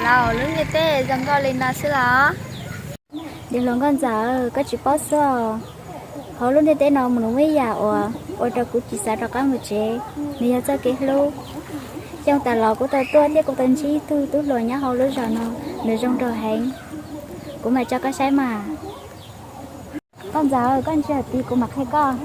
Au, lub ntiaj teb zoo nkauj li no xwb los? Yog los nkauj ntxawm, koj tsis paub xwb. Hauv lub ntiaj teb no nws muaj ib yam uas ua rau kuv tsis xav rov qab mus tsev, nws yog txoj kev hlub. Xyoo tas los kuv tau tuaj thiab kuv tau ntsib ib tug tub hluas nyob hauv lub zos no, nws zoo nraug heev. Kuv mam tso koj saib mas. Nkauj ntxawm, koj ntsia tid kuv mam qhia koj.